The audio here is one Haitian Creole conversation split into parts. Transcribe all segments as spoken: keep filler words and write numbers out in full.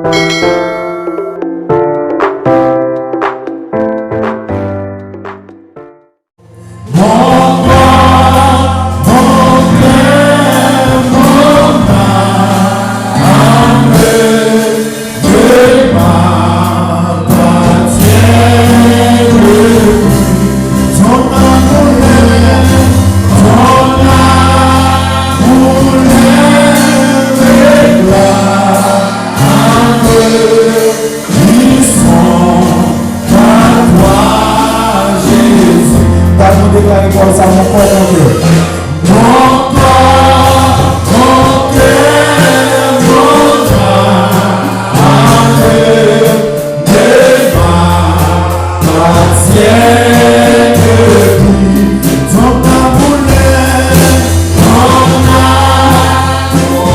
Mon corps, mon cœur, mon âme, ne m'appartiennent plus. Ton amour est, ton amour est réclame. Ils sont à toi, Jésus. Gade nou deklare pawòl sa, mon corps, mon cœur. Mon corps, mon cœur, mon âme, ne m'appartiennent plus. Ton amour est, ton amour est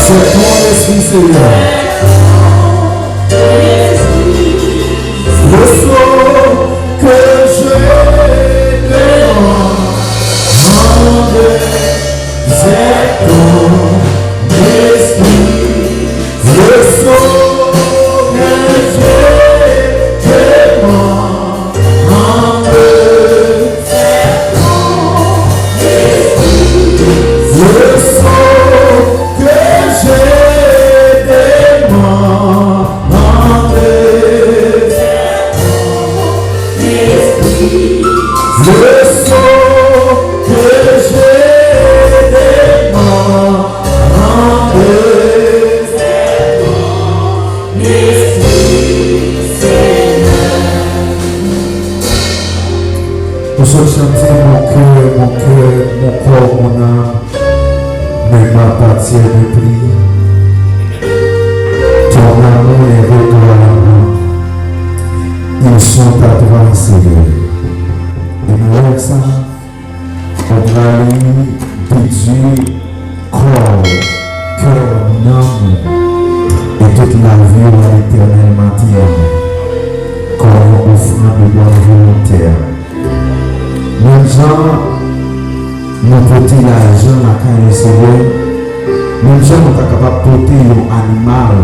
C'est ton esprit, Seigneur. Le saut que je demande, c'est ton esprit. Le saut que je demande, le saut que je demande, le saut que je demande, Ou sot chante, mon cœur, mon cœur, mon corps, mon âme, me m'appartient de plus. Ton amour et regard, ils sont à toi, Seigneur. E nan lè sa, ou prale dedye kò w, kè w, nanm ou, e tout lavi w a Letènèl maten an, kòm yon ofrann de bòn volonte. Menm jan nou pote lajan lakay nou, Senyè, menm jan nou ta kapab pote yon animal,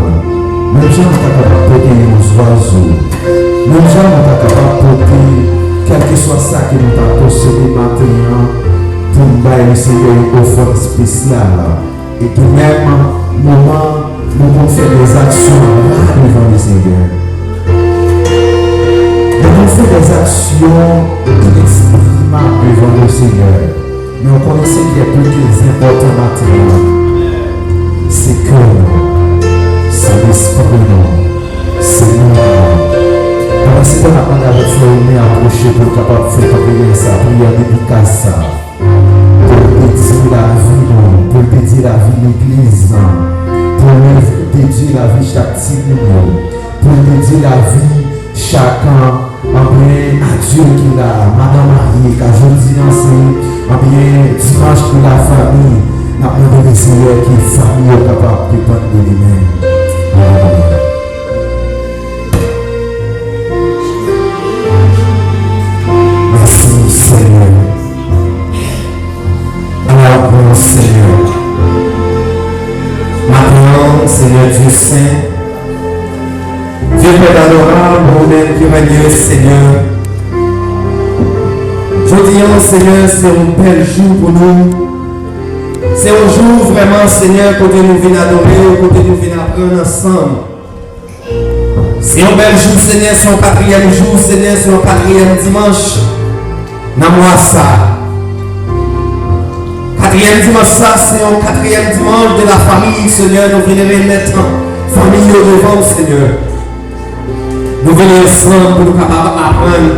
menm jan nou ta kapab pote yon zwazo, menm jan nou ta kapab pote kèlkeswa sa ke nou ta posede maten an pou n bay Lesenyè yon ofrann espesyal. E ki menm moman nou konn fè dèzaksyon ra devan Lesenyè. Nou konn fè dèzaksyon ineksprimab devan Lesenyè. Men w konnen sa ki pi enpòtan maten an, se kè nou, se lespri nou, se nanm nou. Pandan se tan, n ap mande avèk frè Rene apwoche pou l kapab fè priyè sa, priyè dedikas sa. Pou l dedye lavi nou, pou l dedye lavi legliz lan, pou l dedye lavi chak timoun yo, pou l dedye lavi chak, anbyen, adilt ki la, madanm marye, ka jodi a se, anbyen, dimanch pou lafanmi, n ap mande Lesenyè ke fanmi yo kapab depann de li menm. Alelouya. Mèsi, Senyè. Ala w gran, Senyè. Maten an, Senyè Dye sen, Dye Pè adorab, ou menm ki renye, Senyè. Jodi an, Senyè, se yon bèl jou pou nou. Se yon jou vrèman, Senyè, kote nou vin adore w, kote nou vin aprann ansanm. Se yon bèl jou, Senyè, se yon katriyèm jou, Senyè, se yon katriyèm dimanch nan mwa sa a. Katriyèm dimanch sa a, se yon katriyèm dimanch de la famille, Senyè, nou vin remèt fanmi yo devan w, Senyè. Nou vini ansanm pou nou kapab aprann.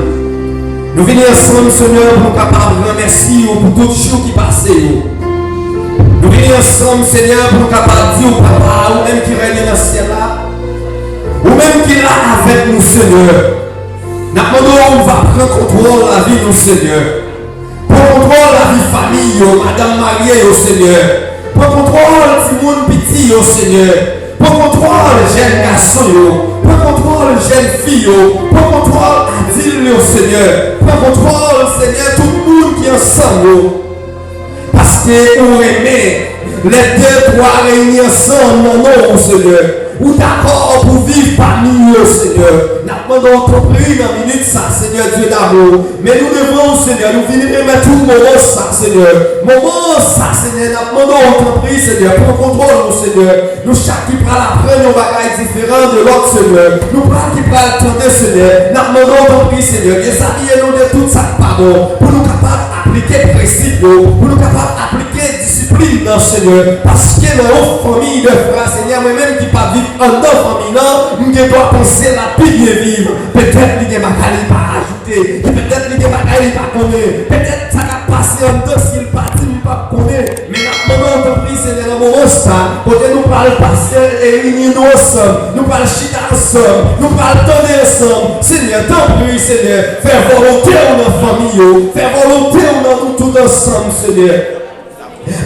Nou vini ansanm, Senyè, pou nou kapab remèsye w pou tout jou ki pase yo. Nou vini ansanm, Senyè, pou nou kapab di w, Papa, ou menm ki renye nan syèl la, ou menm ki la avèk nou, Senyè, n ap mande w, ou va pran kontwòl lavi nou, Senyè. Pran kontwòl lavi fanmi yo, madanm marye yo, Senyè. Pran kontwòl timoun piti yo, Senyè. Pran kontwòl jèn gason yo. Pran kontwòl jèn fi yo. Pran kontwòl adilt yo, Senyè. Pran kontwòl, Senyè, tout moun ki ansanm yo. Paske ou renmen lè de, twa reyini ansanm nan non w, Senyè. Ou dakò pou viv pami yo, Senyè. N ap mande w, tanpri, nan minit sa, Senyè Dye damou, men nou devan w, Senyè. Nou vini remèt ou moman sa, Senyè. Moman sa, Senyè, n ap mande w, tanpri, Senyè, pran kontwòl nou, Senyè. Nou chak ki pral aprann yon bagay diferan de lòt, Senyè. Nou pral ki pral tande, Senyè. N ap mande w, tanpri, Senyè, dezabiye nou de tout sa k pa bon, pou nou kapab aplike prensip yo, pou nou kapab aplike disiplin nan, Senyè. Paske nan yon fanmi de frè, Senyè, mwen menm ki pa viv anndan fanmi nan, m gen dwa panse l ap pi byen viv. Petèt li gen bagay li pa ajoute, petèt li gen bagay li pa konnen, petèt sa k ap pase anndan, si l pa di m, m p ap konnen. Men n ap mande w, tanpri, Senyè, nan moman sa, kote nou pral pase reyinyon nou ansanm, nou pral chita ansanm, nou pral tande ansanm. Senyè, tanpri, Senyè, fè volonte w nan fanmi yo, fè volonte w nan nou tout ansanm, Senyè.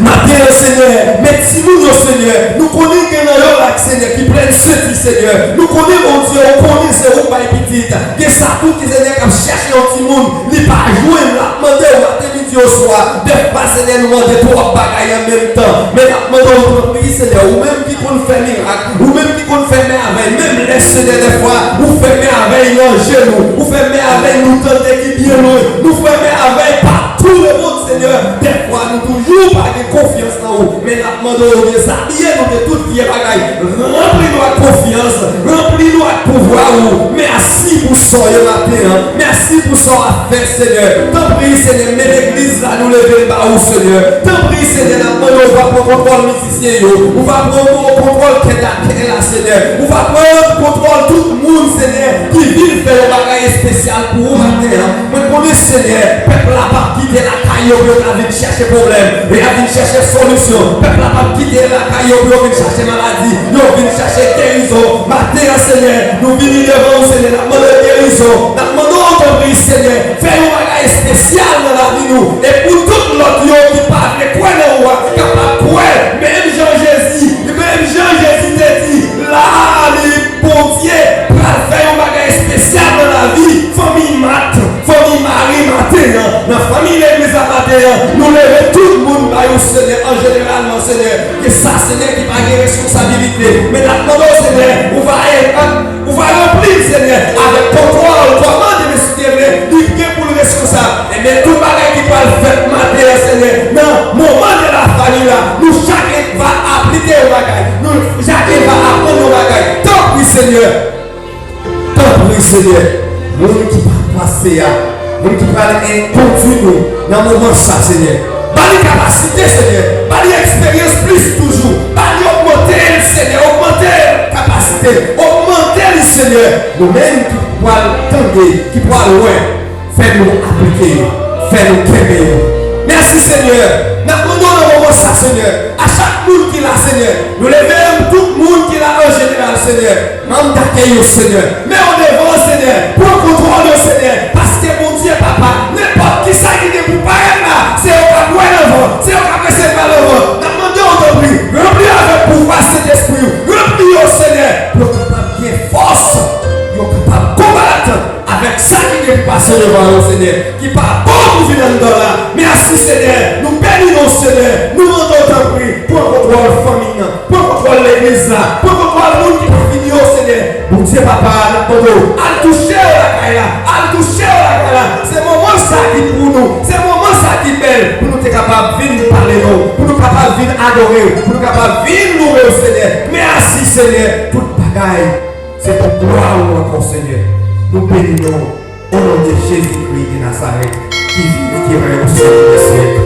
Maten an, Senyè, men timoun yo, Senyè, nou konnen gen nan yo la, Senyè, ki plen senti, Senyè. Nou konnen, Bondye, ou konnen se ou k bay pitit. Gen sa tou ki, Senyè, k ap chèche yon timoun, li pa jwenn, l ap mande w maten, midi, oswa. Dèfwa, Senyè, nou mande twòp bagay an menm tan. Men n ap mande w, tanpri, Senyè, ou menm ki konn fè mirak, ou menm ki konn fè mèvèy, menm lè, Senyè, dèfwa, ou fè mèvèy nan je nou, ou fè mèvèy nou tande ki byen lwen, nou fè mèvèy pa tou lemonn, Senyè, dèfwa nou toujou pa gen konfyans nan ou, men n ap mande w dezabiye nou de tout vye bagay. Ranpli nou ak konfyans, ranpli nou ak pouvwa ou. Mèsi pou sa w ye maten an. Mèsi pou sa w ap fè, Senyè. Tanpri, Senyè, men legliz la, nou leve l ba ou, Senyè. Tanpri, Senyè, n ap mande w va pran kontwòl mizisyen yo. Ou va pran kontwòl kè dakèy la, Senyè. Ou va pran kontwòl tout moun, Senyè, ki vin fè yon bagay espesyal pou ou maten an. Mwen konnen, Senyè, pèp la p ap kite lakay yo pou yo ta vin chèche pwoblèm, men y ap vin chèche solisyon. Pèp la p ap kite lakay yo pou yo vin chèche maladi, yo vin chèche gerizon. Maten an, Senyè, nou vini devan ou, Senyè, n ap mande w gerizon. N ap mande w, tanpri, Senyè, fè yon bagay espesyal nan lavi nou. E pou tout lòt yo ki pa vle kwè nan ou a, kapab kwè, menm jan Jezi, menm jan Jezi te di, la li Bondye pral fè yon bagay espesyal nan lavi fanmi Mat, fanmi Mari maten an, nan fanmi legliz la maten an. Nou leve tout moun ba yo, Senyè, an jeneralman, Senyè. Ke sa, Senyè, ki pa gen responsabilite. Men n ap mande w, Senyè, ou va, ou va ranpli l, Senyè, avèk kontwòl, kòman Demen si Dye vle, li gen pou l responsab. Ebyen, tout bagay ki pral fèt maten an, Senyè, nan moman de la fami la, nou chak va aplike yon bagay. Nou chak va aprann yon bagay. Tanpri, Senyè. Tanpri, Senyè. Moun ki pa pase a, moun ki pral kondui nou nan moman sa, Senyè. Ba li kapasite, Senyè. Ba li eksperyans plis toujou. Ba li ogmante l, Senyè. Ogmante kapasite. Ogmante li, Senyè. Nou menm ki pral tande, ki pral wè. Fè nou aplike yo. Fè nou kenbe yo. Mèsi, Senyè. N ap mande w nan moman sa, Senyè, a chak moun ki la, Senyè. Nou leve tout moun ki la an jeneral, Senyè. Manm dakèy yo, Senyè. Men yo devan, Senyè. Pran kontwòl yo, Senyè. Paske, Bondye, Papa, nenpòt ki sa ki gen pou parèt la, se yo k ap wè devan, se yo k ap eseye pran devan. N ap mande w, tanpri, ranpli yo avèk pouvwa Sentespri w. Ranpli yo, Senyè, pou yo kapab gen fòs, yo kapab konbat avèk sa ki gen pou pase devan yo, Senyè, ki pa bon pou vin anndan la. Mèsi, Senyè. Nou beni non w, Senyè. Nou mande w, tanpri, pran kontwòl fanmi n nan, pran kontwòl legliz la, pran kontwòl moun ki pa vini yo, Senyè. Bondye, Papa, n ap mande w, al touche yo lakay la, al touche yo lakay la. Se moman sa ki pou nou, se moman sa ki bèl pou nou te kapab vin pale non w, pou nou kapab vin adore w, pou nou kapab vin louwe w, Senyè. Mèsi, Senyè. Tout bagay se pou glwa ou ankò, Senyè. Nou beni non w, o non de Jezikri de Nazarèt, ki viv, ki règne au siècle des siècles.